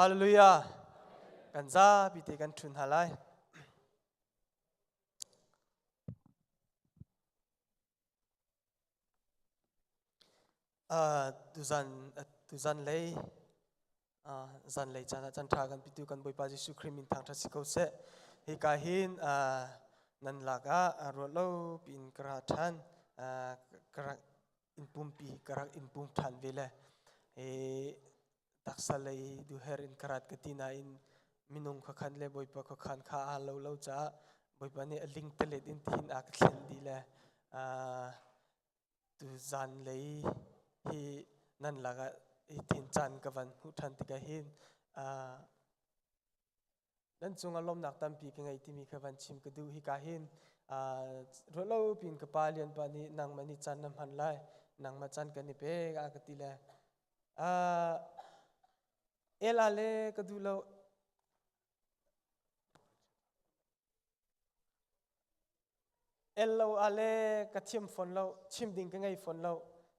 Hallelujah. Kan zapi te kan ṭhun hna lai. Uh, tuzan tuzan lei uh, zan lei caan ah caan ṭha kan pitu kan Bawipa Jesuh Khrih min thangṭhat si ko seh. Hika hin uh, nan lak ah ruah lo piin ka ra ṭhan. Uh, ka rak in pumpi ka rak in pum ṭhan ve le hi taksa lei duher in ka rat ka ti nain minung khuakhan le Bawipa khuakhan kha aa lo lo caah Bawipa nih a ling telet in tihin a ka thlen dih le tu zan lei hi nan lakah hi thin caan ka van hmuh ṭhan tikah hin nan cungah lawmnak tampi ka ngei timi kha van chim ka duh. Hika hin ruahlo pin ka pa lian pa nih nangmah nih caan na hman lai, nangmah caan kan i pek a ka ti le ela le ka duh lo. El lo a le ka thiam fawn lo, chim ding ka ngei fawn lo.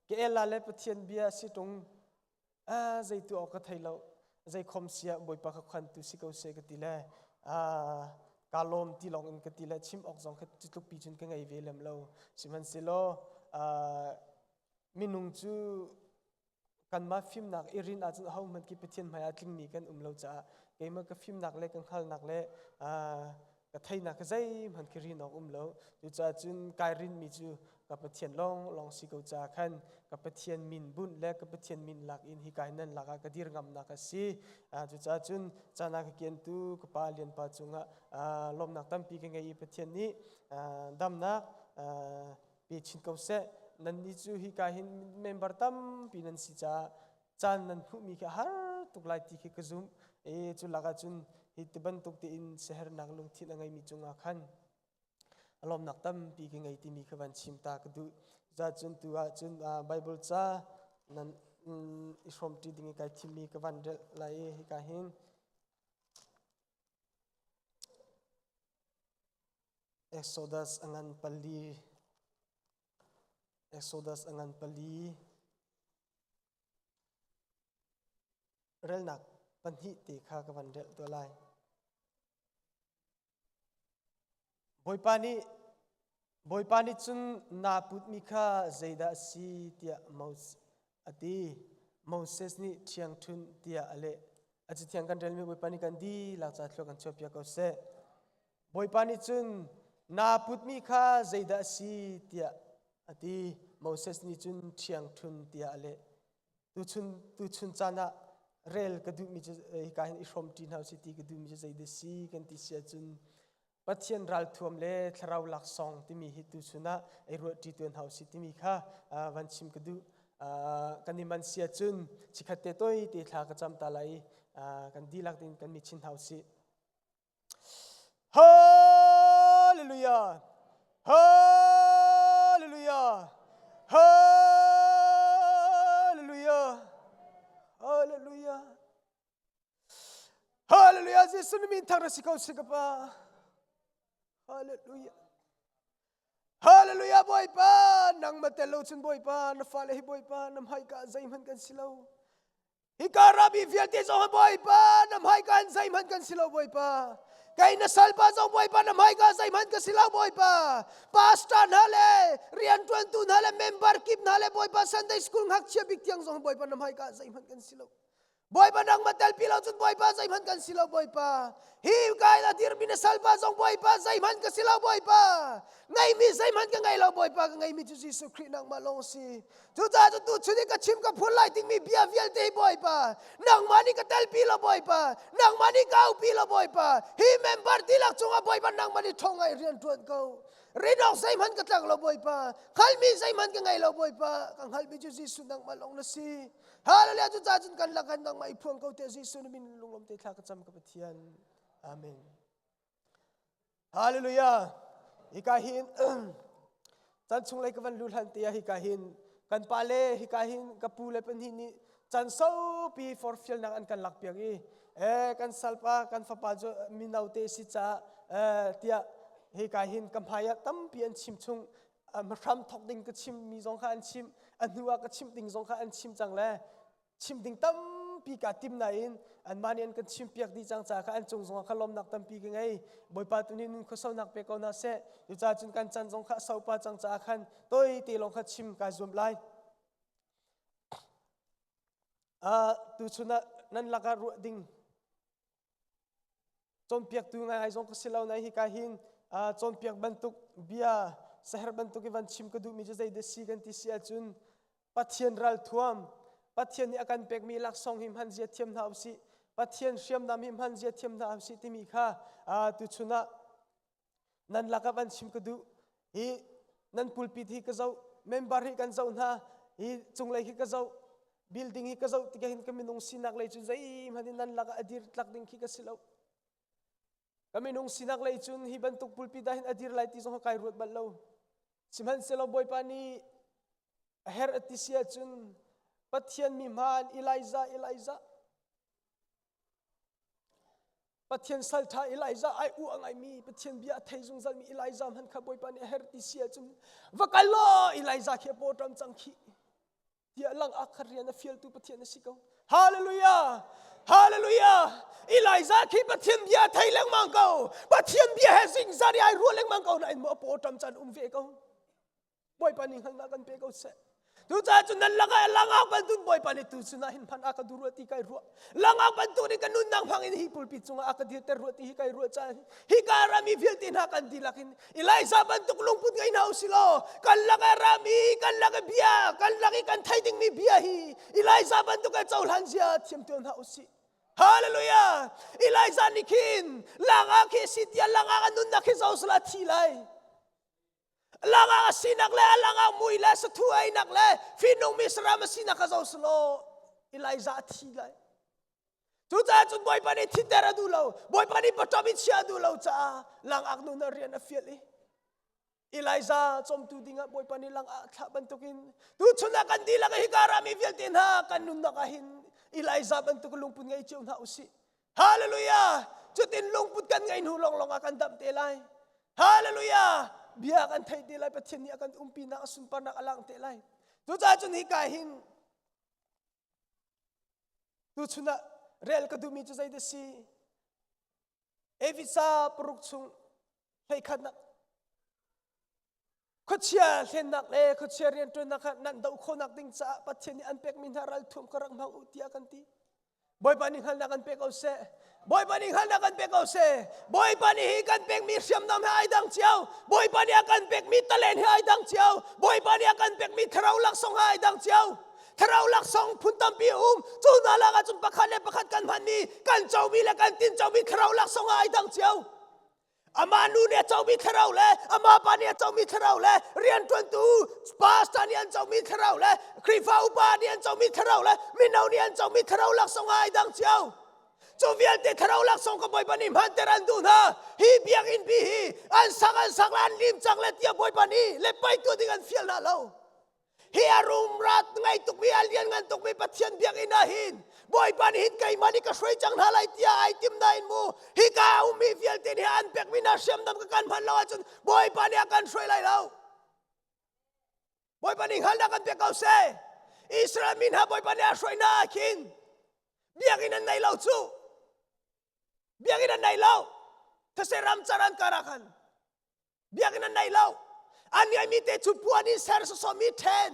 Ka el a le Pathian bia si tung zei tu awk ka thei lo, zei khom sia Bawipa ka khuan tu si ko se ka ti le ka lawm ti lawng in ka ti le chim awk zong kha tluk pi cun ka ngei ve lem lo. Sihmanhsehlaw minung cu kanmah fimnak i rin ahcun ahohmanh khi Pathian hmai ah tlingmi kan um lo caah keimah ka fimnak le ka hngalhnak le ka theinak ka zeihmanh khi rin awk um lo. Cucaah cun kai rinmi cu ka Pathian lawng lawng si ko caah khan ka Pathian min bunh le ka Pathian min lak in hi kai nan lakah ka dir ngamnak a si. Cucaah cun caan ah ka kiantu ka pa lian pa cungah lawmnak tampi ka ngei i Pathian nih damnak pe chin ko seh. Nannih cu hika hin member tampi nan si caah caan nan hmuhmi khi a har tuk lai ti khi ka zumh. E cu lakah cun hi ti bantuk tein siaherhnak lungthin a ngeimi cungah khan lawmnak tampi ka ngei timi kha van chim ta ka duh. Cucaah cun tu ah cun Bible ca nan i hrawmṭi ding i kai thimmi ka van relh lai i hika hin Exodus a ngan pali. Exodus a ngan pali. Relnak pahnih te kha ka van relh tuah lai. Bawipa nih Bawipa nih cun naa putmi kha zeidah a si tiah Moses a ti. Moses nih ṭhiangṭhunh tiah a leh. A cathiang kan relmi Bawipa nih kan dihlak ca thlua kan chuahpiak ko seh. Bawipa nih cun naa putmi kha zeidah a si tiah a ti. Moses nih cun ṭhiangṭhun tiah a leh. Tuchun tuchun caan ah rel ka duhmi cu hika hin i hrawmṭi hna usih ti ka duhmi cu zeidah si kan ti si ahcun Pathian ralthuam le thlarau laksawng timi hi tuchun ah ei ruahṭi tuan hna usih timi kha van chim ka duh. Kan i man si ahcun chikkhat te toi te thla ka cam ta lai i kan dihlak ding kan mi chin hna usih. Hallelujah! Hallelujah! Hallelujah! Hallelujah! Hallelujah! Jesuh na min thang ra si ko si ka pa. Hallelujah! Hallelujah Bawipa nangmah tel lo cun Bawipa na fale hi Bawipa na hmaika zeihmanh kan si lo. Hika rabi vialte zong Bawipa na hmaika in zeihmanh kan si lo Bawipa. Kei na salpa zong Bawipa na hmaika zeihmanh ka si lo Bawipa. Pastor hna le rianṭuantu hna le member kip hna le Bawipa Sunday school ngakchia bik tiang zong Bawipa na hmaika zeihmanh kan si lo. Bawipa nangmah telpi lo cun Bawipa zeihmanh kan si lo Bawipa. Hi ka in a dirmi na salpa zong Bawipa zeihmanh ka si lo Bawipa. Ngeimi zeihmanh ka ngei lo Bawipa ka ngeimi cu Jesuh Khrih nangmah lawng si. Cucaah cu tuchun i ka chim ka phun lai dingmi bia vialte hi Bawipa, nangmah nih ka telpi lo Bawipa, nangmah nih ka aupi lo Bawipa, hi member dihlak cungah Bawipa nangmah nih ṭhawng ngai rian ṭuan ko. Rinawk zeihmanh ka tlak lo Bawipa, hngalhmi zeihmanh ka ngei lo Bawipa, ka hngalhmi cu Jesuh nangmah lawng na si. Hallelujah cucaah cun kan lakah nangmah i phuang ko tiah Jesuh na min lunglawm te thla ka cam ka Pathian. Amen. Hallelujah. Hika hin chan chung lei ka van lu hlan te ah hika hin kan pa le hika hin ka pu le pahnih nih chan saupi forfialnak an kan lak piak i eh kan salpa kan fapa cu mino te si caah eh tiah hika hin ka hmai ah tampi an chim chung hram thok ding ka chim mi zong kha an chim a hnu ah ka chim ding zong kha an chim cang le chim ding tampi. tampi kaa tim nain anmah nih an kan chimpiak dih cang caah kha an cung zongah kha lawmnak tampi ka ngei. Bawipa tu nih nun khuasaunak pe ko hna seh. Cucaah cun kan can zong kha a saupa cang caah khan tawite lawng kha chim kaa zuam lai. Uh, tuchun ah nan lakah ruah ding Cawnpiaktu ngaingai zong ka si lo nain hika hin cawnpiak bantuk bia saher bantuk i van chim ka duhmi cu zeidah si kan ti si ahcun Pathian ralthuam Pathian nih a kan pekmi laksawng hi hman zia thiam hna usih Pathian hriamnam hi hman zia thiam hna usih timi kha tuchun ah nan lakah van chim ka duh hi nan pulpit hi ka zoh member hi kan zoh hna hi cunglei hi ka zoh building hi ka zoh tikah hin ka minung sinak lei cu zeihmanh in nan lakah a dir tlak ding khi ka si lo ka minung sinak lei cun hi bantuk pulpit ah hin a dir lai ti zong kai ruat bal lo sihmanhsehlaw bawipa nih a herh a ti si ahcun Pathian mi hmaan Elijah Elijah Pathian salṭha Elijah ai u a ngaimi Pathian bia a thei zungzalmi Elijah hmanh kha Bawipa nih a herh ti si ahcun va kal law Elijah khi a pawṭam cang khih tiah langak kha rian a fialtu Pathian a si ko. Hallelujah! Hallelujah! Elijah khi Pathian bia a thei lengmang ko. Pathian bia he zingzar i ai ruah lengmang ko nain maw a pawṭam caan um ve ko. Bawipa nih hngalhnak kan pe ko seh. Tucaah cun nan lakah langak bantuk Bawipa nih tu sinah hin hmanh a ka duh rua ti kai ruah. Langak bantuk nih ka nunnak hmang in hi pulpit cungah a ka dirter rua ti hi kai ruah caan hi ka rami vialte hna kan dihlak in Elijah bantuk lungput ngei hna usih law kan lakah rami kan lak i bia kan lak i kan thei dingmi bia hi Elijah bantuk a cohlan zia thiam tawn hna usih. Hallelujah! Elijah nih khin langak hi si tiah langak a nunnak hi zo sala thi lai. Langak a sinak le a langak mui le sathu einak le fihnungmi saram a sinak kha zoh selaw Elijah a thi lai. Cucaah cun Bawipa nih thiter a duh lo. Bawipa nih paṭam i chia a duh lo caah langak nun ah rian a fial i Elijah cawmtu dingah Bawipa nih langak a thlah bantukin tuchun ah kan dihlak hika rami vialte hna kan nunnak ah hin Elijah bantuk lungput ngei cio hna usih. Hallelujah! Cutin lungput kan ngei hnu lawnglawng ah kan damh te lai. Hallelujah! Bia kan theih te lai, Pathian nih a kan umpinak, a sunparnak a lang te lai. Cucaah cun hika hin tuchun ah rel ka duhmi cu zeidah si? Efesa paruk chung hleikhatnak Khuachia hlennak le khuachia rianṭuannak kha nan doh khawhnak ding caah Pathian nih an pekmi hna ralthuam kha rak hmang u tiah kan ti. Bawipa nih hngalhnak kan pe ko seh. Bawipa nih hngalhnak kan pe ko seh. Bawipa nih hi kan pekmi hriamnam he ai dang cio. Bawipa nih a kan pekmi talen he ai dang cio. Bawipa nih a kan pekmi thlarau laksawng he ai dang cio. Thlarau laksawng phun tampi a um. Cu hna lakah cun pakhat le pakhat kan hmanmi, kan comi le kan tincomi thlarau laksawng he ai dang cio. Amah nu nih a comi thlarau le amah pa nih a comi thlarau le rianṭuantu pastor nih an comi thlarau le Khrihfa upa nih an comi thlarau le mino nih an comi thlarau laksawng ai dang cio. Cu vialte thlarau laksawng ka Bawipa nih hmanter an duh hna. Hi biakinn pi hi an sak an sak le an lim cang le tiah Bawipa nih le pei tuah ding an fial hna lo. Hi a rumrat ngai tukmi a lianngan tukmi Pathian biakinn ah hin Bawipa nih hin keimah nih ka hruai cang hna lai tiah ai tim nain mu hika a ummi vialte nih an pekmi hna hriamnam ka kan hman lo ahcun Bawipa nih a kan hruai lai lo. Bawipa nih hngalhnak kan pek ko seh. Israel mi hna Bawipa nih a hruai hna ah khin biakinn an nei lo cu. Biakinn an nei lo. Thase ram car an kar ah khan Biakinn an nei lo. An ngeimi te cu puan in ser sawsawmi ṭhen.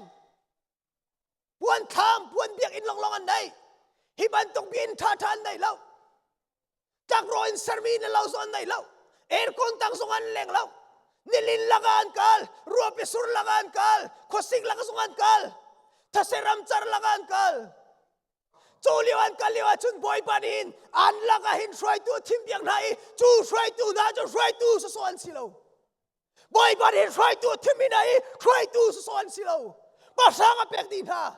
Puan thlam, puan biakinn longlong an nei. Hi bantuk biakinn ṭhaṭha an nei lo. Tlakrawh in sermi inn lo zong an nei lo. Aircon tang zong an leng lo. Nilin lakah an kal, ruapi sur lakah an kal, khuasik lakah zong an kal, thase ramcar lakah an kal. Cu lio an kal lio ahcun Bawipa nih hin an lakah hin hruaitu a thimpiak hna i cu hruaitu hna cu hruaitu sawsawh an si lo. Bawipa nih hin hruaitu a thimmi hna i hruaitu sawsawh an si lo. Pahrang a pek dih hna.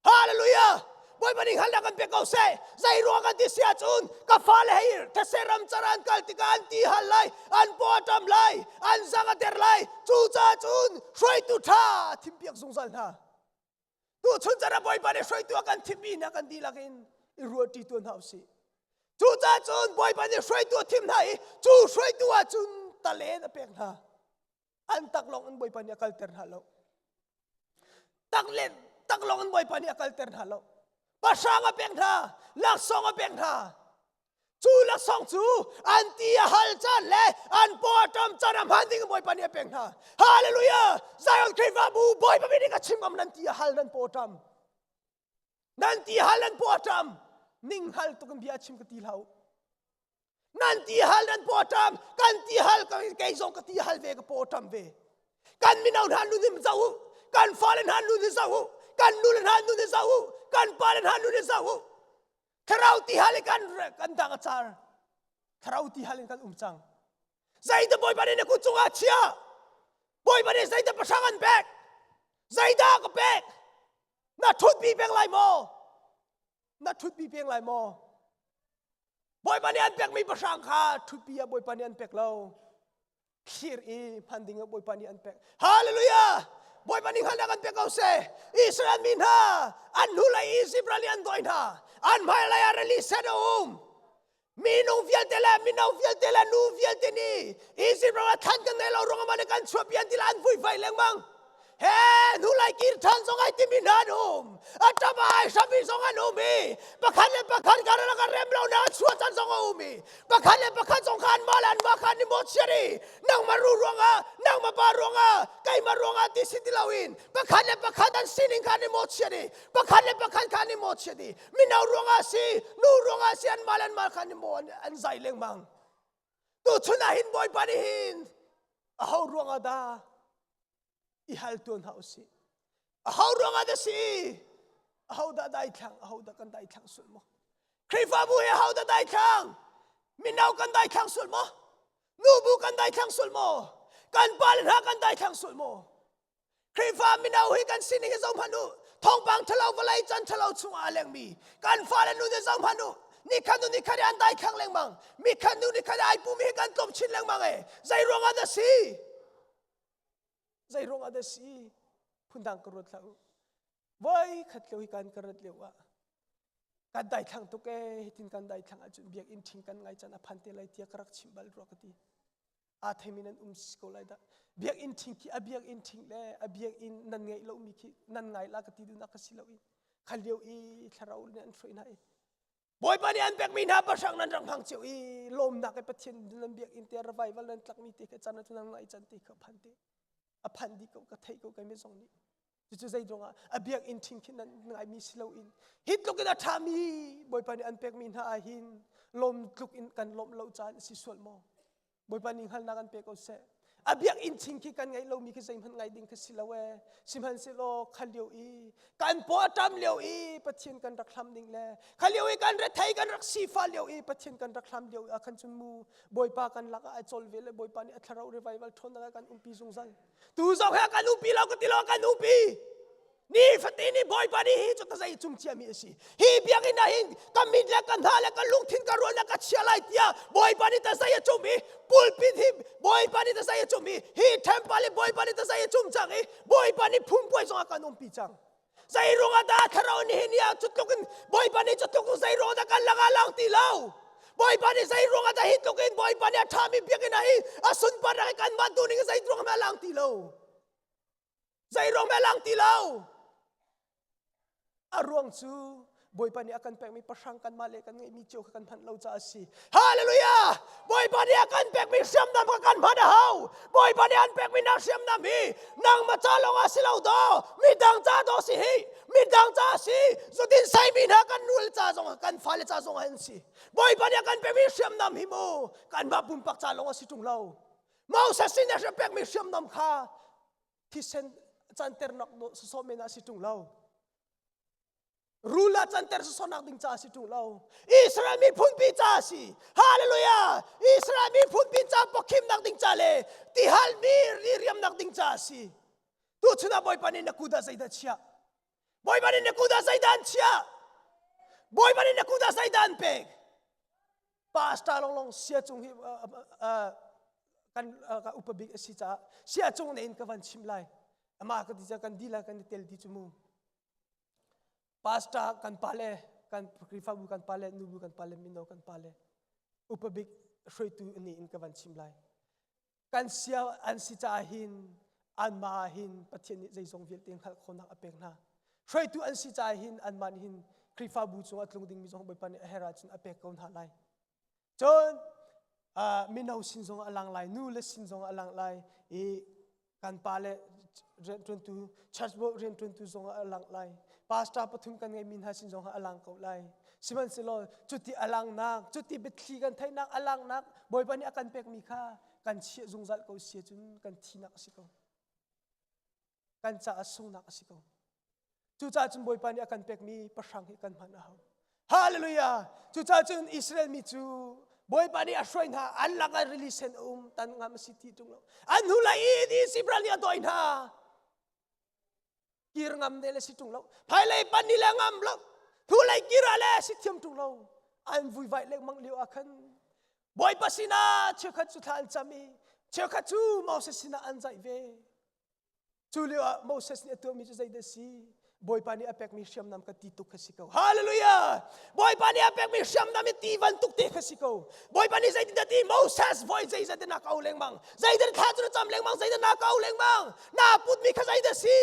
Hallelujah! Bawipa nih hngalhnak kan pek ko seh. Zei ruang kan ti si ahcun ka fale hei these ram car an kal tikah an ti hal lai, an paw a ṭam lai, an zang a der lai. Cucaah cun hruaitu ṭha a thimpiak zungzal hna. Tuchun chan ah Bawipa nih hruaitu a kan thimmi hna kan dihlak in i ruahṭi tuah hna usih. Cucaah cun Bawipa nih hruaitu a thim hna i cu hruaitu ah cun talen a pek hna. An taklawng in Bawipa nih a kalter hna lo. Taklen taklawng in Bawipa nih a kalter hna lo. Pahrang a pek hna, laksawng a pek hna. Cu laksawng cu an ti a hal caan le an paw a ṭam caan a hman ding Bawipa nih a pek hna. Hallelujah! Zion Khrihfabu Bawipa nih ka chim ngam nan ti a hal nan paw a ṭam. Nan ti hal nan paw a ṭam. Ning hal tuk in bia chim ka ti hlah u. Nan ti hal nan paw a ṭam. Kan ti hal kei zong ka ti hal ve ka paw a ṭam ve. Kan mino hna nun hi zoh u. Kan fale hna nun hi zoh u. Kan nule hna nun hi zoh u. Kan pale hna nun hi zoh u. Thlarau ti hal in kan kan dang a car. Thlarau ti hal in kan um cang. Zeidah Bawipa nih na kut cungah chia? Bawipa nih zeidah pahrang an pek? Zeidah ka pek? Na ṭhutpi peng lai maw? Na ṭhutpi peng lai maw? Bawipa nih an pekmi pahrang kha ṭhutpi ah Bawipa nih an pek lo. Thlir i hman ding ah Bawipa nih an pek. Hallelujah! Bawipa nih hngalhnak an pek ko seh. Israel mi hna an hnulei Izipt ral nih an dawi hna. An hmailei ah rili sen a um. Minung vialte le mino vialte le nu vialte nih Izipt ram ah thlan kan ngei lo ruangah mah nih kan chuahpi an ti le an vuivai lengmang. He hnulei kir ṭhan zong ai timi hna an um. A ṭap ai hrami zong an um i pakhat le pakhat karlak a rem lonak a chuah caan zong a um i pakhat le pakhat zong kha anmah le anmah kha an i mawhchiat i nangmah ru ruangah nangmah pa ruangah keimah ruangah ti si ti loin pakhat le pakhat an sining kha an i mawhchiat i pakhat le pakhat kha an i mawhchiat i mino ruangah si nu ruangah si anmah le anmah kha an i maw an zai lengmang. Tuchun ah hin Bawipa nih hin aho ruangah dah i hal tuan hna usih. Aho ruangah dah si? Aho dah daithlang? Aho dah kan daithlang sul maw? Khrihfabu hi aho dah daithlang? Mino kan daithlang sul maw? Nubu kan daithlang sul maw? Kan pale hna kan daithlang sul maw? Khrihfa mino hi kan sining hi zoh hmanh u. Thawngpang ṭhalo vawlei chan ṭhalo chungah a lengmi kan fale nu nih zoh hmanh u. Nikhat nu nikhat an daithlang lengmang. Mikhat nu nikhat ai pumi hi kan tlawm chin lengmang e. Zei ruangah dah si? Zei ruangah dah si? Phundang ka ruat hlah u. Voi khat lio hi kan ka rat lio ah kan daithlang tuk e hitin kan daithlang ahcun biakinn ṭhing kan ngai caan a phan te lai tiah ka rak chim bal rua ka ti. Aa theimi nan um si ko lai dah. Biakinn ṭhing khi a biakinn ṭhing le a biakinn nan ngeih lomi khi nan ngai la ka ti duhnak ka si lo i kha lio i thlarau nih an hruai hna i Bawipa nih an pekmi hna pahrang nan rak hmang cio i lawmnak i Pathian nan biakinn te revival nan tlakmi te kha can ahcun nan ngaih can te kha phan te a phan dih ko ka theih ko keimah zong nih cucu zei ruangah a biakinn ṭhing khi nan ngaimi si loin hi tluk in a ṭhami Bawipa nih an pekmi hna ah hin lawm tluk in kan lawmh lo caan si sual maw Bawipa nih hngalhnak an pe ko seh. A biakinn ching khi kan ngeih lomi khi zeihmanh ngai ding khi si lo ee. Sihmanhsehlaw kha lio i kan paw a ṭam lio i Pathian kan rak hlam ding le kha lio i kan rethei kan rak sifa lio i Pathian kan rak hlam lio ah khan cun mu Bawipa kan lakah ai cawl ve le Bawipa nih a thlarau revival ṭhawnnak ah kan umpi zungzal. Tu zong he kan umpi lo ka ti lo kan umpi. Nifatin nih Bawipa nih hi cu ka zei cung ciami a si. Hi biakinn ah hin ka mit le ka hna le ka lungthin ka ruahnak ka chia lai tiah Bawipa nih ta zei a cum i pulpit hi Bawipa nih ta zei a cum i hi temple hi Bawipa nih ta zei a cum cang i Bawipa nih phungpuai zong ah kan umpi cang. Zei ruangah dah thlarau nih hin ah cutluk in Bawipa nih cutluk in zei ruangah dah kan lakah lang ti lo. Bawipa nih zei ruangah dah hi tluk in Bawipa nih a ṭhami biakinn ah hi a sunparnak hi kanmah tu ning zei ruangah lang ti lo. Zeiruang meh lang ti lo. A ruang cu Bawipa nih a kan pekmi pahrang kanmah le kan ngeihmi cio kha kan hman lo caah a si. Hallelujah! Bawipa nih a kan pekmi hriamnam kha kan hman a hau. Bawipa nih an pekmi na hriamnam hi nangmah ca lawng ah si lo daw, midang ca daw si hi, midang ca si. Zutin saimi hna kan nule ca zong kan fale ca zong ah an si. Bawipa nih a kan pekmi hriamnam hi mu kanmah pumpak ca lawng a si ṭung lo. Moses sin a pekmi hriamnam kha thisen canternak sawsawh men ah si ṭung lo. Rul ah canter sawsawhnak ding ca si ṭung lo. Israel miphunpi ca si. Hallelujah! Israel miphunpi ca pawkhimnak ding ca le tihal mi riamnak ding ca si. Tuchun ah Bawipa nih na kut ah zeidah chiah? Bawipa nih na kut ah zeidah an chiah? Bawipa nih na kut ah zeidah an pek? Pastor longlong sia cung hi kan ka upa bik a si caah sia cung ne in ka van chim lai. Amah ka ti ca kan dila kan i tel ti cu mu. Pastor kan pale kan Khrihfabu kan pale nubu kan pale mino kan pale upa bik hruaitu ni in ka van chim lai. Kan sia an si caah hin anmah ah hin Pathian nih zeizong vialte hngalh khawhnak a pek hna. Hruaitu an si caah hin anmah nih hin Khrihfabu cungah tlung dingmi zong Bawipa nih a herh ahcun a pek ko hna lai. Cun mino sin zong a lang lai, nu le sin zong a lang lai i kan pa le rianṭuantu church board rianṭuantu zong a lang lai. Pastor pathum kan ngeimi hna sin zong a lang ko lai. Sihmanhsehlaw cuti a langnak, cuti biathli kan theihnak a langnak Bawipa nih a kan pekmi kha kan chiah zungzal ko si cun kan thinak a si ko. Kan caah sungnak a si ko. Cucaah cun Bawipa nih a kan pekmi pahrang hi kan hman a hau. Hallelujah! Cucaah cun Israel mi cu Bawipa nih a hruai hna, an lakah rili sen a um, tan ngam a si ti ṭung lo. An hnu lai i Israel nih a dawi hna. Kir ngam ne le si ṭung lo. Phailei pan ni le ngam lo. Hnulei kir ah le si thiam ṭung lo. An vuivai lengmang lio ah khan Bawipa sinah cheukhat cu thla an cam i cheukhat cu Moses sinah an zaih ve. Cu lio ah Moses nih a tuahmi cu zeidah a si? Bawipa nih a pekmi hriamnam ka ti tuk kha si ko. Hallelujah! Bawipa nih a pekmi hriamnam i ti bantuk te kha si ko. Bawipa nih zeitindah ti Moses voi zeizat na ka au lengmang. Zeidah thla cu na cam lengmang, zeidah na ka au lengmang. Na putmi kha zeidah si?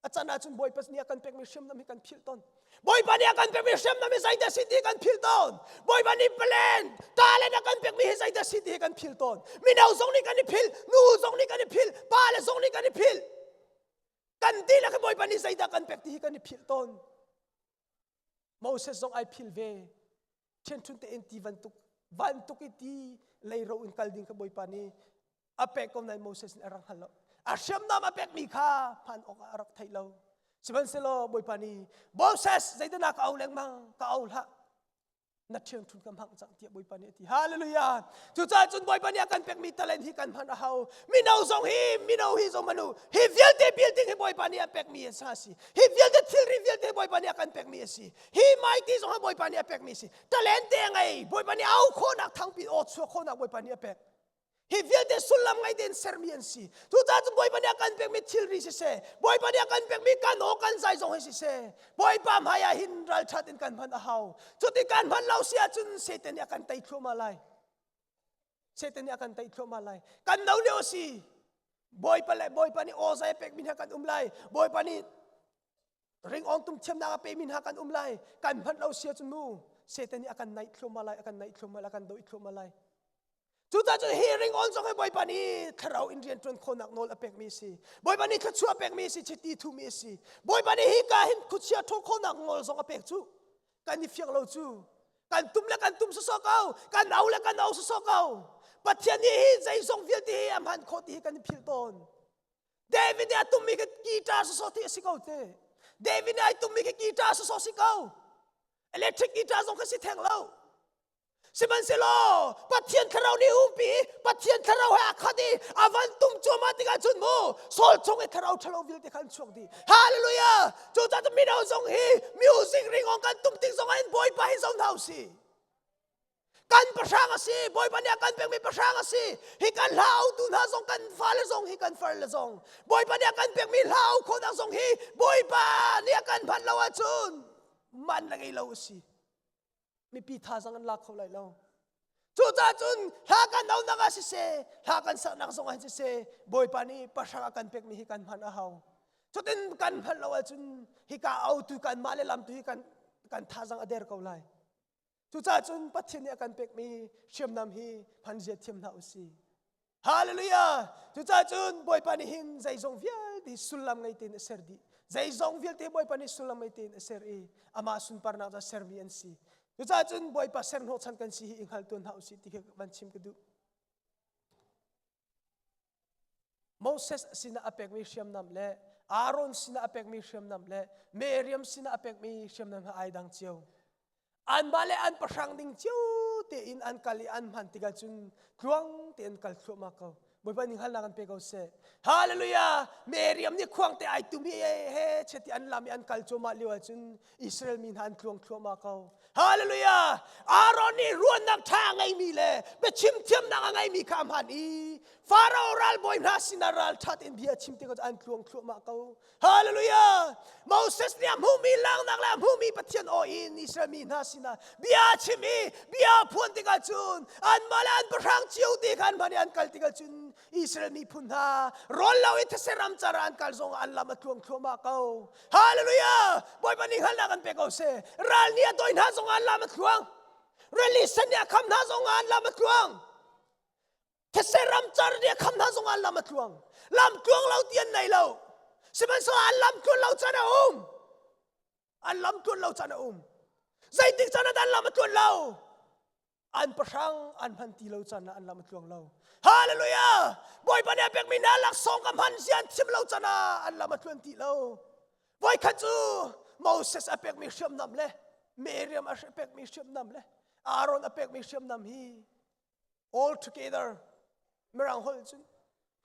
A can ahcun Bawipa nih a kan pekmi hriamnam hi kan philh tawn. Bawipa nih a kan pekmi hriamnam hi zeidah si ti kan philh tawn. Bawipa nih plan, talent a kan pekmi hi zeidah si ti hi kan philh tawn. Mino zong nih kan i philh, nu zong nih kan i philh, pa le zong nih kan i philh. Kan dihlak hi Bawipa nih zeidah kan pek ti hi kan i philh tawn. Moses zong ai philh ve. Ṭhianṭhun tein ti bantuk bantuk i ti leiro in kal ding kha Bawipa nih a pek ko nain Moses nih a rak hngal lo. A hriamnam a pekmi kha hman awkah a rak theih lo. Sihmanhsehlaw Bawipa nih Moses zeidah na ka au lengmang ka au hlah na ṭhiangṭhun ka hmang cang tiah Bawipa nih a ti. Hallelujah! Cucaah cun Bawipa nih a kan pekmi talent hi kan hman a hau. Mino zong hi mino hi zong manu hi vialte building hi Bawipa nih a pekmi a si. Hi vialte thilri vialte Bawipa nih a kan pekmi a si. Hi maiti zong hi Bawipa nih a pekmi a si. Talent te a ngei. Bawipa nih au khawhnak thangpi aw chuah khawhnak Bawipa nih a pek. Hi vialte sullam ngei tein sermi an si. Cucaah cun Bawipa nih a kan pekmi thilri siseh, Bawipa nih a kan pekmi kan aw kan zai zong hi siseh, Bawipa hmai ah hin ralṭhat in kan hman a hau. Cuti kan hman lo si ahcun Satan nih a kan tei thluahmah lai. Satan nih a kan tei thluahmah lai. Kan no lio a si. Bawipa le Bawipa nih aw zai a pekmi hna kan um lai. Bawipa nih ring-awng tum thiamnak a pemi hna kan um lai. Kan hman lo si ahcun mu Satan nih a kan naih thluahmah lai, a kan naih thluahmah lai, a kan doh thluahmah lai. Cucaah cun hi ringawn zong hi Bawipa nih thlarau in rianṭuan khawhnak nawl a pekmi a si. Bawipa nih thluachuah a pekmi a si, chiti thuhmi a si. Bawipa nih hika hin khuachia ṭhawl khawhnak nawl zong a pek cu. Kan i fiang lo cu. Kan tum le kan tum sawsawh ko. Kan au le kan au sawsawh ko. Pathian nih hi zeizong vialte hi a hman khawh ti hi kan i philh tawn. David nih a tummi khi guitar sawsawh ti a si ko te. David nih ai tummi khi guitar sawsawh si ko. Electric guitar zong kha si theng lo. Sihmanhsehlaw Pathian thlarau nih umpi Pathian thlarau he a khat i a van tum cuahmah tikah cun mu Saul chung i thlarau ṭhalo vialte kha an chuak dih. Hallelujah! Cucaah cun mino zong hi music ringawng kan tum tik zongah hin Bawipa hi zoh hna usih. Kan pahrang a si, Bawipa nih a kan pekmi pahrang a si. Hi kan hla autu hna zong kan fale zong hi kan farle zong Bawipa nih a kan pekmi hla au khawhnak zong hi Bawipa nih a kan hman lo ahcun man le ngei lo a si. Mipi thazang an lak kho lai lo. Cucaah cun hla kan aunak ah siseh, hla kan saknak zong ah siseh, Bawipa nih pahrang a kan pekmi hi kan hman a hau. Cutin kan hman lo ahcun hika autu kanmah le lamtu hi kan kan thazang a der ko lai. Cucaah cun Pathian nih a kan pekmi hriamnam hi hman zia thiam hna usih. Hallelujah! Cucaah cun Bawipa nih hin zeizong vialte sullam ngei tein a ser dih. Zeizong vialte Bawipa nih sullam ngei tein a ser i amah sunparnak ca sermi an si. Cucaah cun Bawipa ser hnawhchan kan si hi i hngal tuan hna usih ti khi van chim ka duh. Moses sinah a pekmi hriamnam le Aaron sinah a pekmi hriamnam le Miriam sinah a pekmi hriamnam hna ai dang cio. Anmah le an pahrang ding cio tein an kal i an hman tikah cun tluang tein kal thluahmah ko. Bawipa nih hngalhnak an pe ko seh. Hallelujah! Miriam nih khuang te ai tum i he cheti an lam i an kal cuahmah lio ahcun Israel mi hna an tluang thluahmah ko. Hallelujah! Aaron nih ruahnak ṭha a ngeimi le biachim thiamnak a ngeimi kha a hman i Farao ralbawi hna sinah ralṭhat in bia chim tikah an tluang thluahmah ko. Hallelujah! Moses nih a hmuhmi langhnak le a hmuhmi Pathian aw in Israel mi hna sinah bia chim i bia phuan tikah cun anmah le an pahrang cio te kha an hman i an kal tikah cun Israel miphun hna rawl lo i these ram car ah an kal zong an lam a tluang thluahmah ko. Hallelujah! Bawipa nih hngalhnak an pe ko seh. Ral nih a dawi hna zong an lam a tluang. Rili sen nih a kham hna zong an lam a tluang. These ramcar nih a kham hna zongah lam a tluang. Lam tluang lo ti an nei lo. Sihmanhsehlaw an lam tluan lo caan a um. An lam tluan lo caan a um. Zeitik caan ah dah an lam a tluan lo? An pahrang an hman ti lo caan ah an lam a tluang lo. Hallelujah! Bawipa nih a pekmi hna laksawng ka hman zia an thim lo caan ah an lam a tluan ti lo. Voikhat cu Moses a pekmi hriamnam le Miriam a pekmi hriamnam le Aaron a pekmi hriamnam hi all together mirang holh cun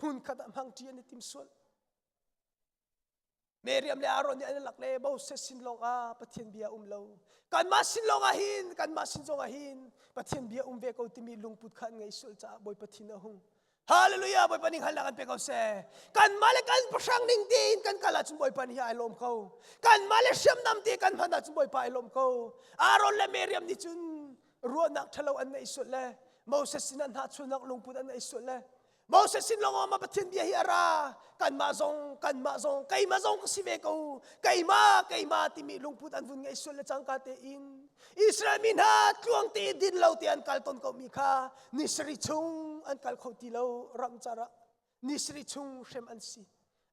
hmun khat ah hmang ṭi an i tim sual Miriam le Aaron nih an lak le Moses sin lawng ah Pathian bia um lo kanmah sin lawng ah hin kanmah sin zong ah hin Pathian bia um ve ko timi lungput kha an ngei sual caah Bawipa thin a hung Hallelujah Bawipa nih hngalhnak an pe ko seh kanmah le kan pahrang ning tein kan kal ahcun Bawipa nih ai lawm ko kanmah le hriamnam te kan hman ahcun Bawipa ai lawm ko Aaron le Miriam nih cun ruahnak ṭhalo an neih sual le Moses sinah hnahchuahnak lungput an neih sual le Moses sin lawng ah Pathian bia hi a ra kanmah zong kanmah zong keimah zong ka si ve ko keimah keimah timi lungput an vun ngeih sual le cangka tein Israel mi hna tluang te din lo te an kal ton ko mi kha ni sarih chung an kal kho ti lo ram car ah ni sarih chung hrem an si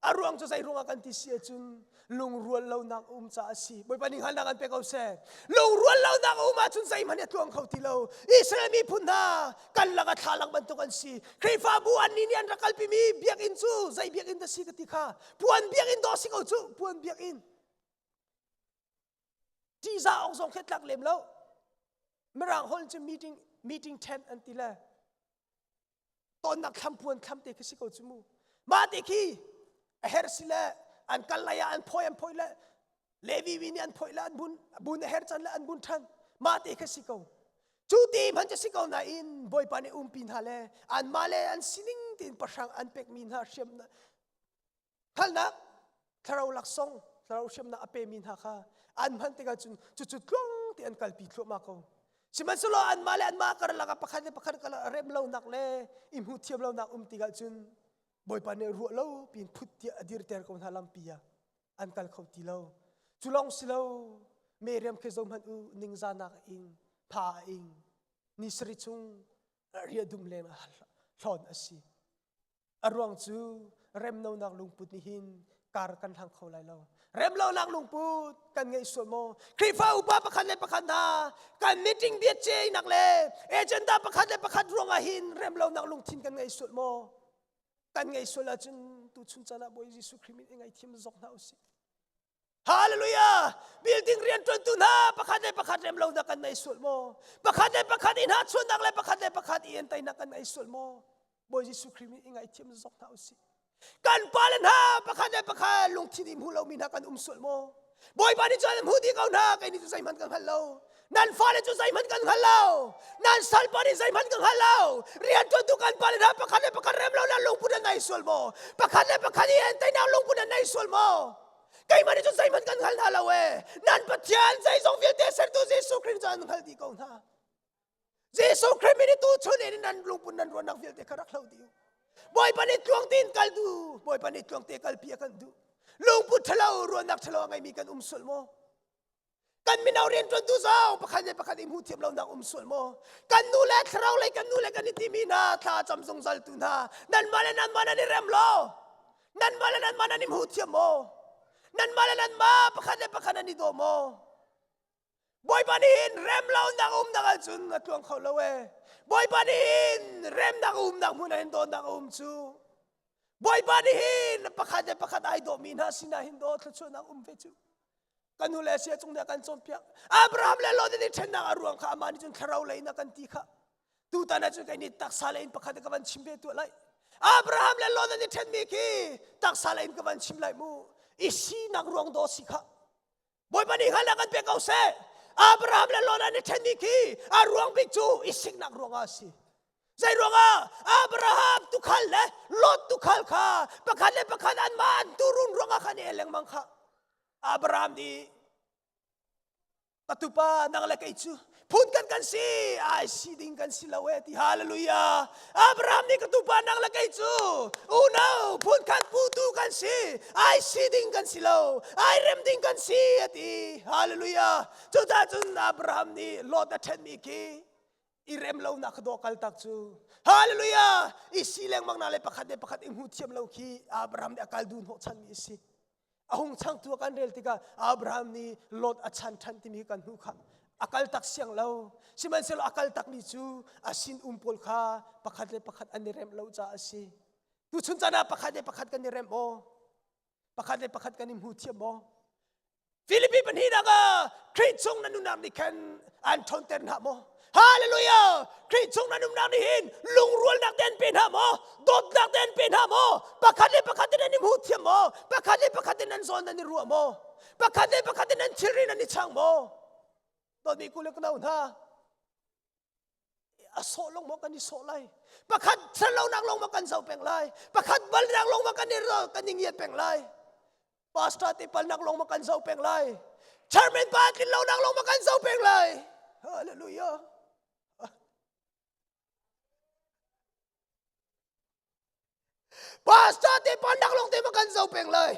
A ruang cu zei ruangah kan ti si ahcun lungrual lonak a um caah a si. Bawipa nih hngalhnak an pe ko seh. Lungrual lonak a um ahcun zeihmanh a tluang kho ti lo. Israel miphun hna kan lakah thlalang bantuk an si. Khrihfabu annih nih an rak kalpimi biakinn cu zei biakinn dah si ka ti kha. Puan biakinn dawh si ko cu. Puan biakinn. Ṭihzah awk zong khi tlak lem lo. Mirang holh cu meeting meeting tent an ti le. Tonnak thlam puan thlam te khi si ko cu mu. Mah te khi a her si le an kal lai ah an phawi an phawi le Levi mi nih an phoih le an bun bun a her can le an bun ṭhan. Mah te kha si ko. Cu ti hmanh cu si ko nain Bawipa nih umpi hna le anmah le an sining tein pahrang an pekmi hna hriam hngalhnak thlarau laksawng thlarau hriamnak a pemi hna kha an hman tikah cun cucu tluang ti an kalpi thluahmah ko sihmanhsehlaw anmah le anmah karlak ah pakhat le pakhat rem lonak le i hmuh thiam lonak um tikah cun Bawipa nih ruah lo piin phut tiah a dirter ko hna lampi ah an kal kho ti lo cu lawng si lo Miriam khi zo hmanh u ningzahnak a ing pha a ing ni sarih chung riah dum leng ah hlawn a si A ruang cu remlonak lungput nih hin kar kan hlang kho lai lo. Remlonak lungput kan ngeih sual maw? Khrihfa upa pakhat le pakhat hna kan meeting biacheinak le agenda pakhat le pakhat ruangah hin remlonak lungthin kan ngei sual maw? Kan ngei sual ahcun tuchun caan ah Bawi Jesuh Khrih min i ngaithiam zok hna usih. Hallelujah! Building rianṭuantu hna pakhat le pakhat rem lonak kan nei sual maw? Pakhat le pakhat i hnahchuahnak le pakhat le pakhat i entainak kan nei sual maw? Bawi Jesuh Khrih min i ngaihthiam zok hna usih. Kan pale hna pakhat le pakhat lungthin i hmu lomi hna kan um sual maw? Bawipa nih cun an hmu dih ko hna, kei nih cu zeihmanh ka hngal lo. Nan fale cu zeihmanh kan hngal lo. Nan salpa nih zeihmanh ka hngal lo. Rianṭuantu kan pale hna pakhat le pakhat rem lo nan lungput an nei sual maw? Pakhat le pakhat i entainak lungput an nei sual maw? Keimah nih cun zeihmanh kan hngal hna lo ee. Nan Pathian zeizong vialte sertu Jesuh Khrih cu an hngal dih ko hna. Jesuh Khrih min i tu chun in nan lungput nan ruahnak vialte kha rak hlo dih u. Bawipa nih tluang tein kal du, Bawipa nih tluang te kalpi a kan duh. Lungput ṭhalo, ruahnak ṭhalo a ngeimi kan um sual maw? Kan mino rianṭuantu zong pakhat le pakhat i hmuh thiam lonak um sual maw? Kan nu le thlarau lei kan nu le kan i timi hna thla cam zungzal tu hna nanmah le nanmah nan i rem lo. Nanmah le nanmah nan i hmu thiam maw? Nanmah le nanmah pakhat le pakhat nan i daw maw? Bawipa nih hin rem lonak umnak ahcun a tluang kho lo ee. Bawipa nih hin remnak umnak hmun ah hin dawtnak a um cu. Bawipa nih hin pakhat le pakhat ai dawmi hna sinah hin daw thluachuahnak um ve cu. Kan nu le sia cung nih a kan cawnpiak. Abraham le Lot an i ṭhennak a ruang kha amah nih cun thlarau lei in a kan ti kha. Tutan ah cun kei nih taksa lei in pakhat ka van chim ve tuah lai. Abraham le Lot an i ṭhenmi khi taksa lei in ka van chim lai mu. I sinak ruang daw si kha. Bawipa nih hngalhnak kan pe ko seh. Abraham le Lot an i ṭhenmi khi a ruang bik cu i siknak ruangah a si. Zei ruangah Abraham tukhal le Lot tukhal kha pakhat le pakhat anmah an turun ruangah khan i el lengmang kha. Abraham nih ka tupa nang le kei cu phun kan kan si ai si ding kan si lo e ti hallelujah Abraham nih ka tupa nang le kei cu unau phun khat putu kan si ai si ding kan si lo ai rem ding kan si ati hallelujah cucaah cun Abraham nih Lot a ṭhenmi khi i rem lo nak kha dawh kal tak cu hallelujah i si lengmang na le pakhat le pakhat i hmu thiam lo khi Abraham nih a kal duh hnawh chanmi a si A hung changtu kan rel tikah Abraham nih Lot a chan ṭhan timi kan hmuh kha a kal tak siang lo. Sihmanhsehlaw a kal takmi cu a sin um pawl kha pakhat le pakhat an i remh lo caah a si. Tuchun caan ah pakhat le pakhat kan i remh maw? Pakhat le pakhat kan i hmu thiam maw? Filipi pahnihnak ah Khrih chung na nunnak nih khan an ṭhawnter hna maw? Hallelujah! Khrih chung na nunnak nih hin lungrualnak te an pe hna maw? Dawtnak te an pe hna maw? Pakhat le pakhat in an i hmu thiam maw? Pakhat le pakhat in an zawn nan i ruah maw? Pakhat le pakhat in an thilri nan i chang maw? Dawtmi kule ka hna, a sawh lawng maw kan i sawh lai? Pakhat ṭhatlonak lawng maw kan zoh peng lai? Pakhat balnak lawng maw kan i kan i ngiat peng lai? Pastor te palnak lawng ma kan zoh peng lai. Chairman pa tlin lo nak lawng ma kan zoh peng lai. Hallelujah. Pastor te palnak lawng te ma kan zoh peng lai.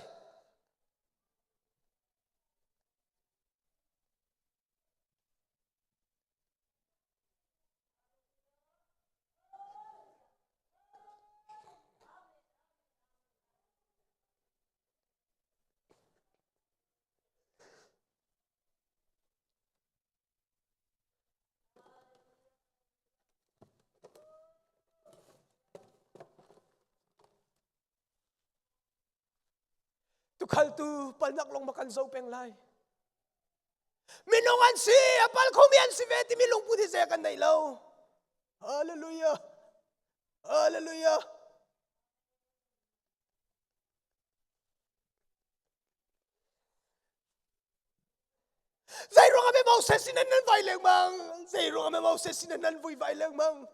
Tukhaltu palnak lawng ma kan zo peng lai. Minung an si, a pal khomi an si ve timi lungput hi zei kan nei lo. Hallelujah. Hallelujah. Zei ruang ah Moses sin nan vai lengmang? Zei ruang ah Moses sin nan vui vai lengmang?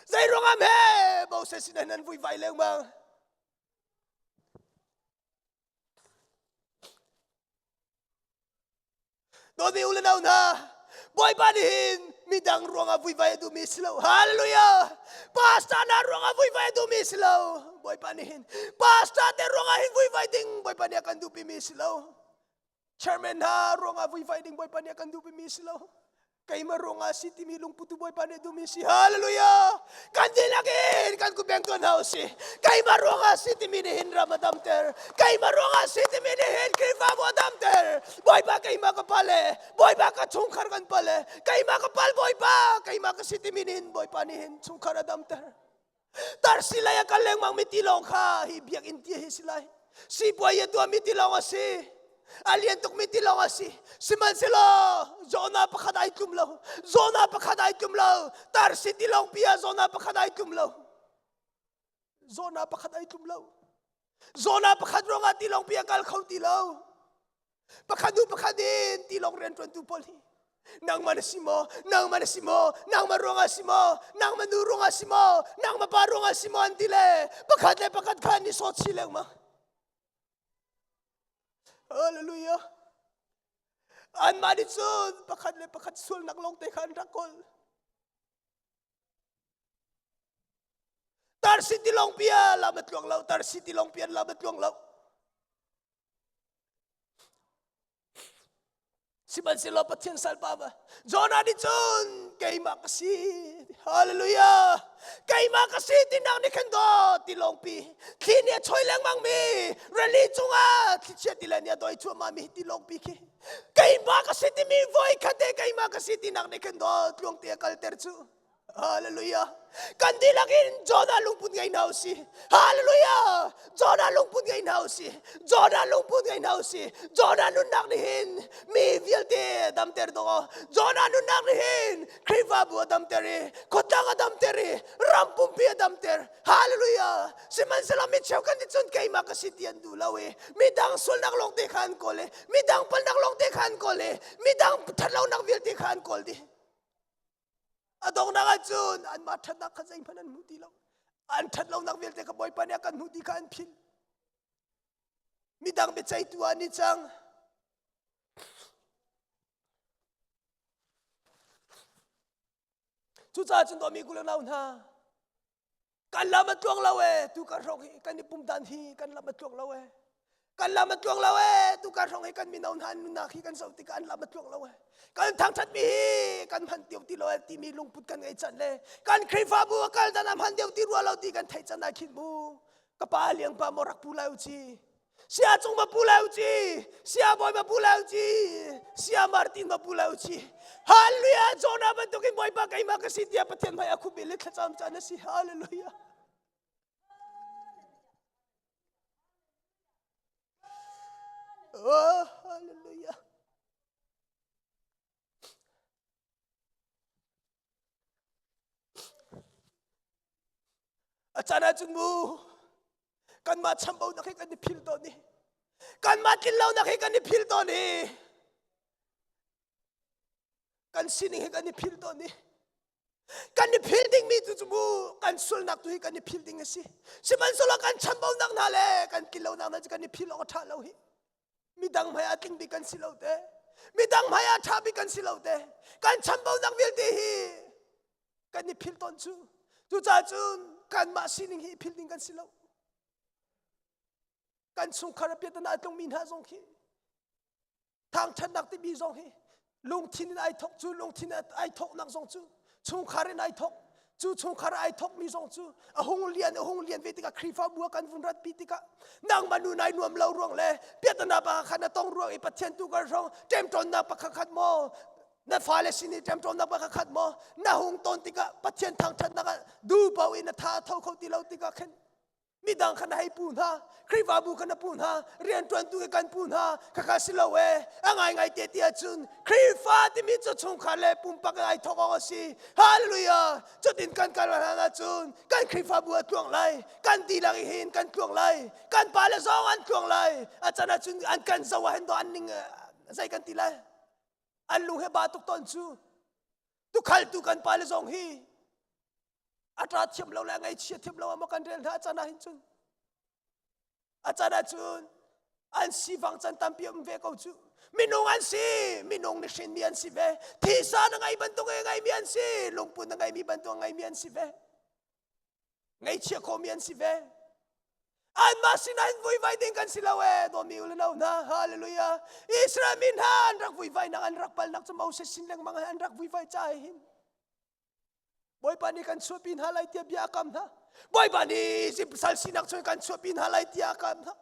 Zei ruang ah Moses sin nan vui vai lengmang? Dawtmi u le nau hna, Bawipa nih hin midang ruangah vuivai a duhmi si lo. Hallelujah! Pastor hna ruangah vuivai a duhmi si lo. Bawipa nih hin pastor te ruangah hin vuivai ding Bawipa nih a kan duhpimi si lo. Chairman hna ruangah vuivai ding Bawipa nih a kan duhpimi si lo. Keimah ruangah si timi lungputu Bawipa nih duhmi si. Hallelujah! Kan dihlak in kan kutbeng tuan hna usih. Keimah ruangah si timi nih hin ram a damter. Keimah ruangah si timi nih hin Khrihfabu a damter. Bawipa keimah ka pale, Bawipa ka chungkhar kan pale, keimah ka pal Bawipa, keimah ka si timi nih hin Bawipa nih hin chungkhar a damter. Tarsi lei a kal lengmang mi tilawng kha hi biakinn tia hi si lai. Sipuai a tuahmi tilawng a si. A lian tukmi tilawng a si. Sihmanhsehlaw Jonah pakhat ai tlum lo. Jonah pakhat ai tlum lo. Tarsi tilawng pi ah Jonah pakhat ai tlum lo. Jonah pakhat ai tlum lo. Jonah pakhat ruangah tilawng pi a kal kho ti lo. Pakhat hnu pakhat in tilawng rianṭuantu pawl hi nangmah na si maw? Nangmah na si maw? Nangmah ruangah si maw? Nangmah nu ruangah si maw? Nangmah pa ruangah si maw? An ti le pakhat le pakhat kha an i sawt chih lengmang. Hallelujah. Anmah nih cun pakhat le pakhat sualnak lawng te kha an rak kawl. Tarsi tilawng pia lam a tluang lo. Tarsi tilawng pia lam a tluang lo. Sihmanhsehlaw Pathian salpa va Jonah nih cun keimah ka si. Hallelujah. Keimah ka si tinak nih khan daw tilawngpi thli nih a choi lengmang mi rili cungah thlichia tile nih a doi cuahmah mi tilawngpi khi keimah ka si timi voi khat te keimah ka si tinak nih khan daw tluangte a kalter cu. Hallelujah. Kan dihlak in Jonah lungput ngei hna usih. Hallelujah. Jonah lungput ngei hna usih. Jonah lungput ngei hna usih. Jonah nunnak nih hin mi vialte damter dawh. Jonah nunnak nih hin Khrihfabu a damter i khuatlang a damter i ram pumpi a damter. Hallelujah. Sihmanhsehlaw mi cheu kan nih cun keimah ka si ti an duh lo i midang sualnak lawng te kha an kawl i midang palnak lawng te kha an kawl i midang thatlonak vialte kha an kawl dih. A donghnak ahcun anmah ṭhatnak kha zeihmanh an hmu ti lo. An ṭhat lonak vialte kha Bawipa nih a kan hmuh ti kha an philh. Midang biaceihtu ah an i cang. Cucaah cun dawmi u le nau hna, kan lam a tluang lo ee tu kan hrawng hi kan i pum dan hi kan lam a tluang lo ee kan lam a tluang lo ee tu kan hrawng hi kan mino hna nunnak hi kan zoh tikah an lam a tluang lo ee kan thangthat mi hi kan hman deuh ti lo ee timi lungput kan ngei can le kan Khrihfabu a kal dan a hman deuh ti rua lo ti kan theih can ah khin mu ka pa liang pa maw rak pu lai u ci Sia cung ma pu lai u ci sia bawi ma pu lai u ci sia Martin ma pu lai u ci Hallelujah Jonah bantukin Bawipa keimah ka si tiah Pathian hmai a khup le thlacam caan a si Hallelujah Oh hallelujah A caan ahcun mu kanmah chambaunak hi kan i phil tawn i kanmah tlinlonak hi kan i phil tawn i kan sining hi kan i phil tawn i kan i phil dingmi tu cu mu kan sualnak tu hi kan i phil ding a si sihmanhsehlaw kan chambaunak hna le kan tlinlonak hna cu kan i phil awk a ṭha lo hi Midang hmai ah tling bik kan si lo te. Midang hmai ah ṭha bik kan si lo te. Kan chambaunak vialte hi kan i philh tawn cu. Cucaah cun kanmah sining hi i philh ding kan si lo. Kan chungkhar a piatana a tlungmi hna zong khi thangṭhatnak timi zong hi lungthin in ai thok cu lungthin ai thoknak zong cu chungkhar in ai thok cu chungkhar ai thokmi zong cu a hung lian a hung lian ve tikah Khrihfabu ah kan vun ratpi tikah nangmah nu nai nuam lo ruang le piatana pakhat khat na tong ruang i Pathian tu kan hrawng ṭemṭawnnak pakhat khat maw na fale sin i ṭemṭawnnak pakhat khat maw na hung ton tikah Pathian thangṭhatnak ah duh paoh in na tha a tho kho ti lo tikah khin midang kha na hei pu hna Khrihfabu kha na pu hna rianṭuantu hi kan pu hna khakha si lo e a ngaingai te ti ahcun Khrihfa timi cu chungkhar le pumpak in ai thawk awk a si hallelujah cutin kan kal hlan ahcun kan Khrihfabu a tluang lai kan dihlak hin kan tluang lai kan pale zong an tluang lai a can ahcun an kan zoh ah hin an ning zei kan ti lai an lung he ba tuk tawn cu tukhaltu kan pale zong hi a ṭa thiam lo le a ngaihchia thiam lo ah maw kan rel hna a can ah hin cun a can ah cun an sivang can tampi um ve ko cu minung an si minung nih hrinmi an si ve thisa na ngei bantuk i ngeimi an si lungput na ngeimi bantuk ngeimi an si ve ngaihchia khomi an si ve anmah sinah hin vuivai ding kan si lo ee dawmi u le nau hna hallelujah Israel mi hna an rak vuivai nak an rak palnak cu Moses sin lengmang an rak vuivai ca hin Bawipa nih kan chuahpi hna lai tiah bia a kam hna. Bawipa nih Izipt sal sinak chung kan chuahpi hna lai tiah a kam hna.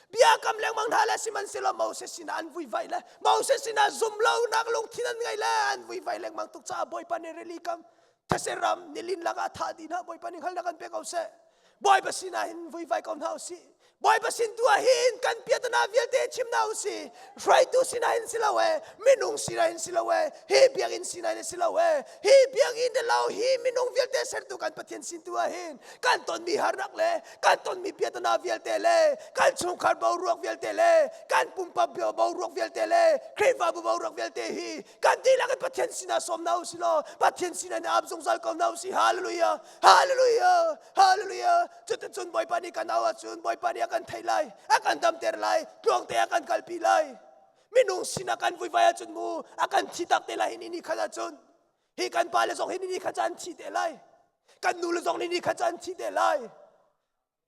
Bia a kam lengmang hna le sihmanhsehlaw Moses sinah an vuivai le Moses sinah zumlonak lungthin an ngei le an vuivai lengmang tuk caah Bawipa nih rili kam these ram nilin lakah a thah dih hna. Bawipa nih hngalhnak an pe ko seh. Bawipa sinah hin vuivai ko hna usih. Bawipa sin tu ah hin kan piatana vialte chim hna usih. Hruaitu sinah hin si lo e, minung sinah hin si lo e, hi biakinn sinah hin si lo e, hi biakinn le lo hi minung vialte sertu kan Pathian sin tu ah hin kan tonmi harnak le kan tonmi piatana vialte le kan chungkhar boruak vialte le kan pumpak boruak vialte le Khrihfabu boruak vialte hi kan dihlak in Pathian sinah sawm hna usih law Pathian sinah in ap zungzal ko hna usih. Hallelujah! Hallelujah! Hallelujah! Cuticun Bawipa nih kan au ahcun Bawipa nih a kan theih lai, a kan damter lai, tluangte a kan kalpi lai. Minung sinah kan vuivai ahcun mu a kan thi tak te lai hi ni ni khat ahcun. Hi kan pale zong hi ni ni khat caan thi te lai. Kan nu le zong ni ni khat caan thi te lai.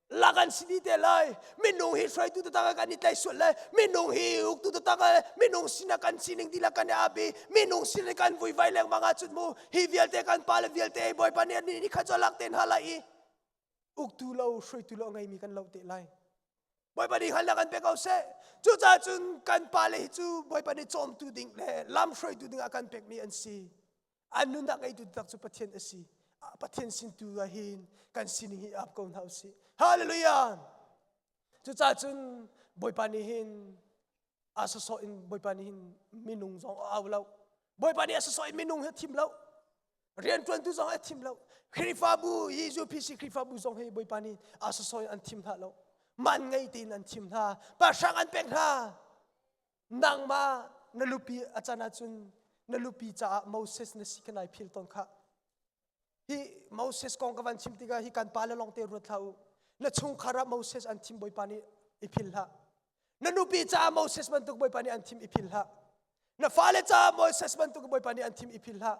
Lak an si dih te lai. Minung hi hruaitu taktak kan i tlaih sual le minung hi uktu taktak minung sinah kan sining dihlak kan i ap i minung sin kan vuivai lengmang ahcun mu hi vialte kan pale vialte Bawipa nih ni ni khat cu lak te hna lai i uktu lo hruaitu lo ngeimi kan lo te lai Bawipa nih hngalhnak an pe ko seh cucaah cun kan pale hi cu Bawipa nih cawmtu ding le lam hruaitu ding ah kan pekmi an si an nunnak ngeitu tak cu Pathian a si Pathian sin tu ah hin kan sining hi ap ko hna usih hallelujah cucaah cun Bawipa nih hin a sawsawh in Bawipa nih hin minung zong a au lo Bawipa nih a sawsawh in minung hi a thim lo rianṭuantu zong a thim lo Khrihfabu UPC Khrihfabu zong hi Bawipa nih a sawsawh in an thim hna lo man ngei tein an thim hna pahrang an pek hna nangmah na lupi a can ahcun na lupi caah Moses na si kha nai phil tawn khah. Hi Moses kong ka van chim tikah hi kan pa le lawng te ruat hlah u. Na chungkhar ah Moses an thim Bawipa nih i phil hlah. Na nupi caah Moses bantuk Bawipa nih an thim i phil hlah. Na fale caah Moses bantuk Bawipa nih an thim i phil hlah.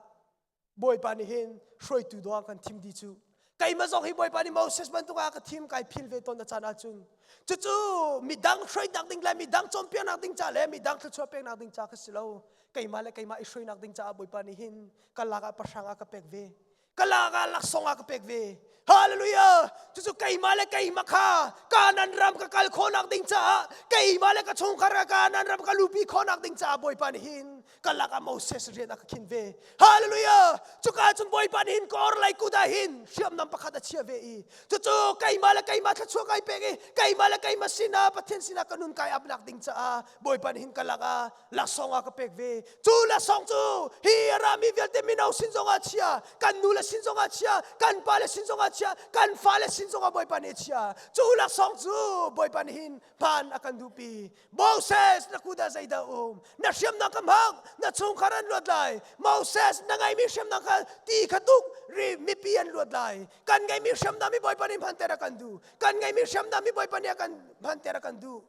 Bawipa nih hin hruaitu dawh kan thim di cu. Keimah zong hi Bawipa nih Moses bantuk ah ka thim kai phil ve tawn a caan ahcun. Cucu midang hruainak ding le midang cawnpiaknak ding ca le midang thluachuah peknak ding ca ka si lo. Keimah le keimah i hruainak ding caah Bawipa nih hin ka lak ah pahrang ah ka pek ve. Ka lak ah laksawng ah ka pek ve. Hallelujah! Cucu keimah le keimah kha Kanan ram ka kal khawhnak ding caah keimah le ka chungkhar ka Kanan ram ka lupi khawhnak ding caah Bawipa nih hin ka lak ah Moses rian a ka khin ve. Hallelujah! Cuka cun Bawipa nih hin ka orhlei kut ah hin hriamnam pakhat a chiah ve i cucu keimah le keimah thluachuah kai pek i keimah le keimah sinah Pathian sinah ka nun kai apnak ding caah Bawipa nih hin ka lak ah laksawng ah ka pek ve. Cu laksawng cu hi a rami vialte mino sin zongah chia, kan nu le sin zongah chia, kan pa le sin zongah chia, kan fa le sin zongah Bawipa nih a chia. Cu laksawng cu Bawipa nih hin hmaan a kan duhpi. Moses, na kut ah zeidah um? Na hriamnak ka hmang, na chungkhar an luat lai. Moses, na ngeimi hriamnak kha ti kha tuk, ri mipi an luat lai. Kan ngeimi hriamnam hi Bawipa nih hmanter a kan duh. Kan ngeimi hriamnam hi Bawipa nih a kan hmanter a kan duh.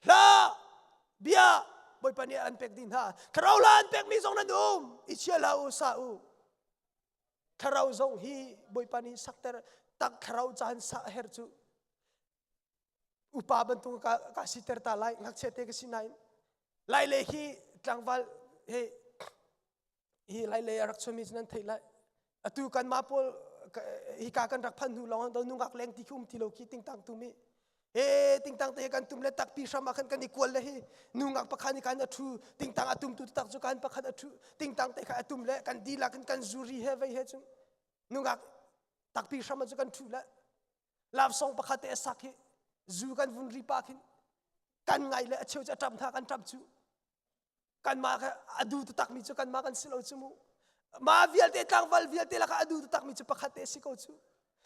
Hla, bia, Bawipa nih an pek dih hna. Thlarau la an pekmi zong nan um. I chia hlah u, sa u. Thlarau zong hi Bawipa nih sakter tak thlarau caan sa a her cu. Upa bantuk ka, ka siter ta lai, ngakchia te ka si nain. Lai le hi tlangval he hi lai le a rak chuami cu nan theih lai. Atu kan mah pawl hika kan rak phan hnu lawng do nungak leng ti khi um ti lo khi tingtang tum i he tingtang te kan tum le takpi hram ah khan kan i kual le hi nungak pakhat ni kan a thu tingtang a tum tu tak cu kan pakhat a thu tingtang te kha a tum le kan dilak in kan zuri he vei he cu nungak takpi hram ah cu kan thu le love song pakhat te a sak hi zu kan vun ri pa khin kan ngai le a cheu cu a ṭap hna kan ṭap cu kanmah kha a du takmi cu kanmah kan si lo cu mu mah vialte tlangval vialte lakah a du takmi cu pakhat te si ko cu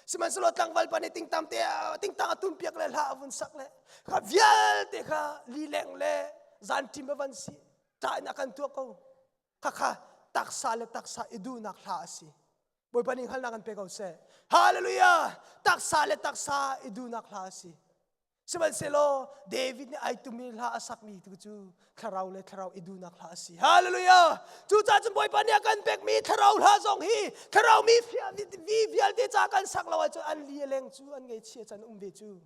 sihmanhsehlaw tlangval pa nih tingtang te tingtang a tum piak le hla a vun sak le kha vialte kha lileng le zanṭim a van si ṭah in a kan tuah ko khakha taksa le taksa i duhnak hla a si Bawipa nih hngalhnak an pe ko seh hallelujah taksa le taksa i duhnak hla a si Sihmanhsehlaw David nih ai tumi hla a sakmi tu cu thlarau le thlarau i duhnak hla a si. Hallelujah! Cucaah cun Bawipa nih a kan pekmi thlarau hla zong hi thlarau mi vi vialte ca kan sak lo ahcun an li a leng cu an ngeichia can um ve cu.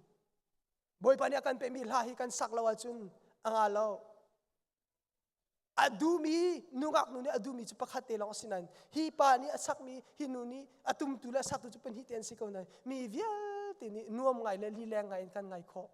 Bawipa nih a kan pekmi hla hi kan sak lo ahcun a nga lo. A duhmi nungak nu nih a duhmi cu pakhat te lawng a si nain hi pa nih a sakmi hi nu nih a tumtu le a saktu cu pahnih te an si ko nain mi vialte nih nuam ngai le lileng ngai in kan ngai khawh.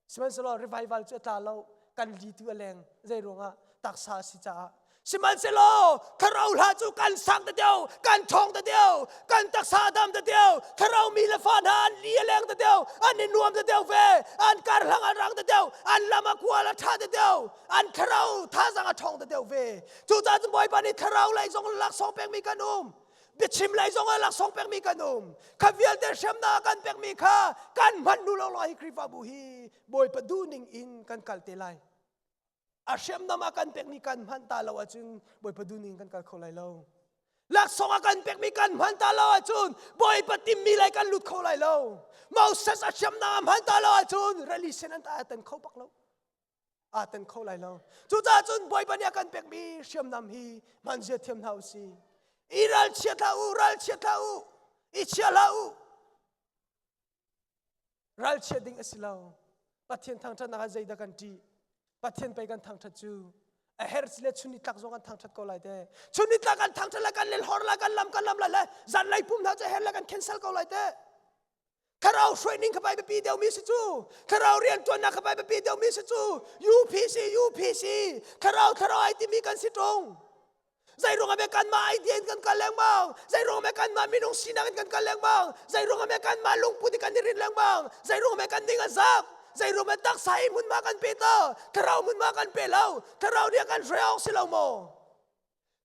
Sihmanhsehlaw revival cu a tla lo kan li tu a leng zei ruangah taksa a si caah Sihmanhsehlaw thlarau hla cu kan sang ta deuh, kan ṭhawng ta deuh, kan taksa a dam ta deuh, thlarau mi le fa hna an li a leng ta deuh, an i nuam ta deuh ve, an karhlang a rang ta deuh, an lam a kual a ṭha ta deuh, an thlarau thazang a ṭhawng ta deuh ve. Cucaah cun Bawipa nih thlarau lei zong laksawng pekmi kan um. Biachim lei zong ah laksawng pekmi kan um. Kha vialte hriamnak kan pekmi kha kan hman hnu lawnglawng hi Khrihfabu hi Bawipa duhning in kan kal te lai. A hriamnam a kan pekmi kan hman ta lo ahcun Bawipa duhning kan kal kho lai lo. Laksawng a kan pekmi kan hman ta lo ahcun Bawipa timmi lei kan lut kho lai lo. Moses a hriamnam a hman ta lo ahcun rili sen an ta tan kho bak lo. Aa tan kho lai lo. Cucaah cun Bawipa nih a kan pekmi hriamnam hi hman zia thiam hna u sih. I ralchiat hlah u, ralchiat hlah u, i chia hlah u. Ralchiat ding a si lo. Pathian thangṭhatnak ah zeidah kan ṭih? Pathian pei kan thangṭhat cu. A herh si le chun ni tlak zong kan thangṭhat ko lai te. Chun ni tlak kan thangṭhat lai, kan lelhor lai, kan lam kan lam lai le zanlei pum hna cu a herh le kan cancel ko lai te. Thlarau hruaining kha pai biapi deuhmi si cu. Thlarau rianṭuannak kha pai biapi deuhmi si cu. UPC, UPC, thlarau thlarau ai timi kan si ṭung. Zeiruang ah kanmah idea in kan kal lengmang? Zeiruang ah kanmah minung sinak in kan kal lengmang? Zeiruang ah kanmah lungput in kan i rin lengmang? Zeiruang ah kan ning a zak? Zeiruang ah taksa i hmunhma kan pe ta? Thlarau hmunhma kan pe lo. Thlarau nih a kan hruai awk si lo maw?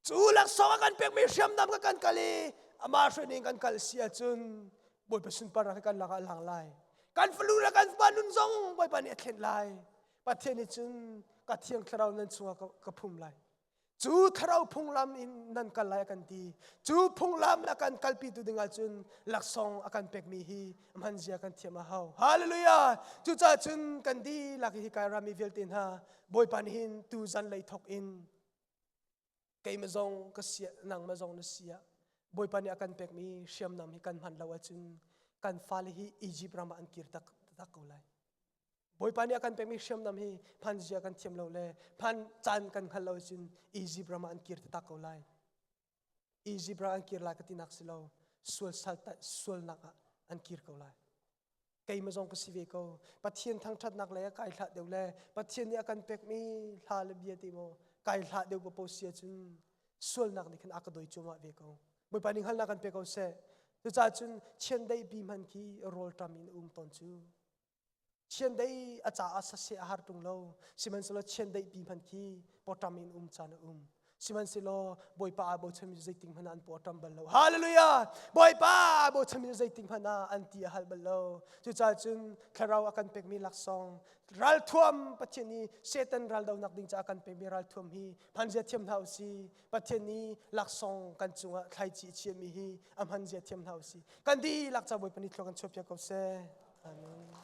Cu laksawng a kan pekmi hriamnam ka kan kal i amah hruaining kan kal si ahcun Bawipa sunparnak hi kan lakah a lang lai. Kan fanu le kan fapa nun zong Bawipa nih a thlen lai. Pathian nih cun ka thiang thlarau nan chungah ka phum lai. Cu thlarau phunglam in nan kal lai a kan ti. Cu phunglam a kan kalpi tu ding ahcun laksawng a kan pekmi hi hman zia kan thiam a hau. Hallelujah! Cucaah cun kan dihlak hi kai rami vialte hna Bawipa nih hin tu zan lei thok in keimah zong ka sia nangmah zong na sia Bawipa nih a kan pekmi hriamnam hi kan hman lo ahcun kan fale hi Egypt ram ah an kir tak tak ko lai. Bawipa nih a kan pekmi hriamnam hi hman zia kan thiam lo le hman caan kan hngal lo cun Egypt ram ah an kir tak ko lai. Egypt ram an kir lai ka tinak si lo. Sual sal sualnak ah an kir ko lai. Keimah zong ka si ve ko. Pathian thangṭhatnak lei ah kai hlah deuh le Pathian nih a kan pekmi hla le bia te maw kai hlah deuh papo si ahcun sualnak nih khan a ka doi cuahmah ve ko. Bawipa nih hngalhnak kan pe ko seh. Cucaah cun chiandeih bi hman khi rawlṭam in a um tawn cu. Chiandeih a caah saseh a har ṭung lo. Sihmanhsehlaw chiandeih pi hmanh khi pawṭam in um caan a um. Sihmanhsehlaw Bawipa aa bochanmi cu zeitik hmanh ah an paw a ṭam bal lo. Hallelujah! Bawipa aa bochanmi cu zeitik hmanh ah an ti a hal bal lo. Cucaah cun thlarau a kan pekmi laksawng ralthuam Pathian nih Satan raldonak ding caah a kan pekmi ralthuam hi hmanzia thiam hna u sih. Pathian nih laksawng kan cungah thlaici a chiahmi hi a hmanzia thiam hna u sih. Kan dihlak ca Bawipa nih thlua kan chuahpiak ko seh. Amen.